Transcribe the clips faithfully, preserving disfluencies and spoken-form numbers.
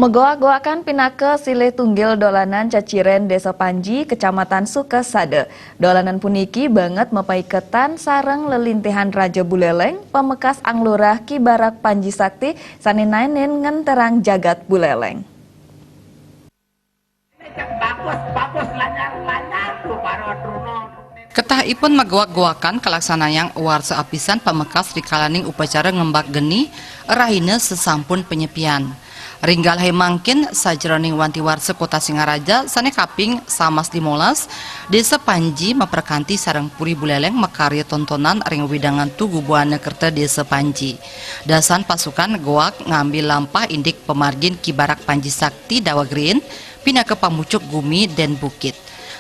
Magoak-goakan pinaka silih tunggil dolanan ceciren Desa Panji, Kecamatan Sukasada. Dolanan puniki banget mapaiketan sareng lelintihan Raja Buleleng, pamekas Anglurah Ki Barak Panji Sakti, sane naenin ngenterang jagat Buleleng. Ketahipun magoak-goakan kalaksanayang warsa apisan pamekas rikalaning upacara ngembak geni rahina sasampun panyepian. Ring galahe mangkin, sajeroning wanti warsa Kota Singaraja sane kaping samas limolas, Desa Panji maprakanti sareng Puri Buleleng makarya tontonan ring wewidangan Tugu Buana Kerta Desa Panji. Dasan pasukan goak ngambil lampah indik pamargin Ki Barak Panji Sakti Dawagrin, pinaka pamucuk gumi den bukit.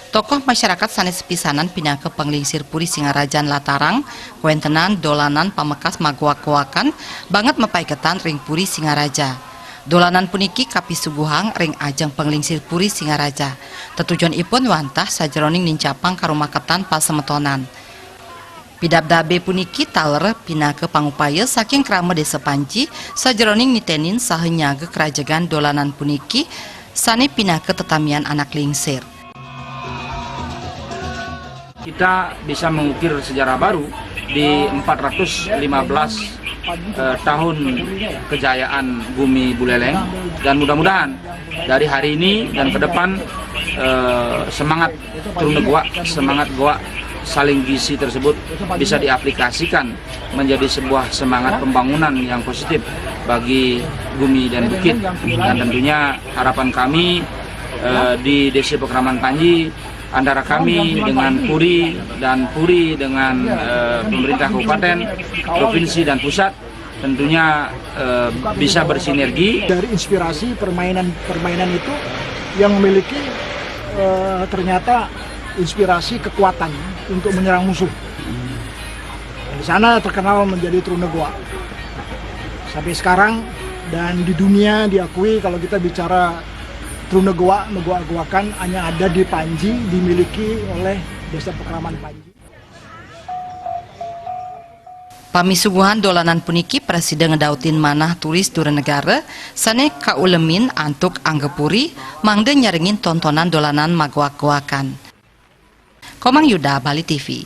Tokoh masyarakat sane sepisanan pinaka panglingsir Puri Singarajan latarang, kawentenan dolanan pamekas magoak-goakan banget mapaiketan ring Puri Singaraja. Dolanan puniki kapisuguhang ring ajeng panglingsir Puri Singaraja. Tetujonipun wantah sajeroning nincapang karumaketan pasemetonan. Pidabdabe puniki taler pinaka pangupaya saking krama Desa Panji sajeroning nitenin saha nyaga karajegan dolanan puniki sane pinaka tetamian anak lingsir. Kita bisa mengukir sejarah baru di empat ratus lima belas, eh, tahun kejayaan Gumi Buleleng, dan mudah-mudahan dari hari ini dan ke depan, eh, semangat Truna Goa, semangat Goa saling gizi tersebut bisa diaplikasikan menjadi sebuah semangat pembangunan yang positif bagi Gumi dan Bukit. Dan tentunya harapan kami, eh, di Desa Pakraman Panji, antara kami dengan Puri dan Puri dengan, eh, pemerintah kabupaten, provinsi, dan pusat, tentunya, eh, bisa bersinergi. Dari inspirasi permainan-permainan itu yang memiliki, eh, ternyata inspirasi kekuatan untuk menyerang musuh. Di sana terkenal menjadi Truna Goa. Sampai sekarang dan di dunia diakui, kalau kita bicara Truna Goa, megoak-goakan, hanya ada di Panji, dimiliki oleh Desa Pakraman Panji. Pamisuguhan dolanan puniki prasida ngedautin manah turis dura negara sane kaulemin antuk angga puri mangda nyarengin tontonan dolanan magoak-goakan. Komang Yuda, Bali T V.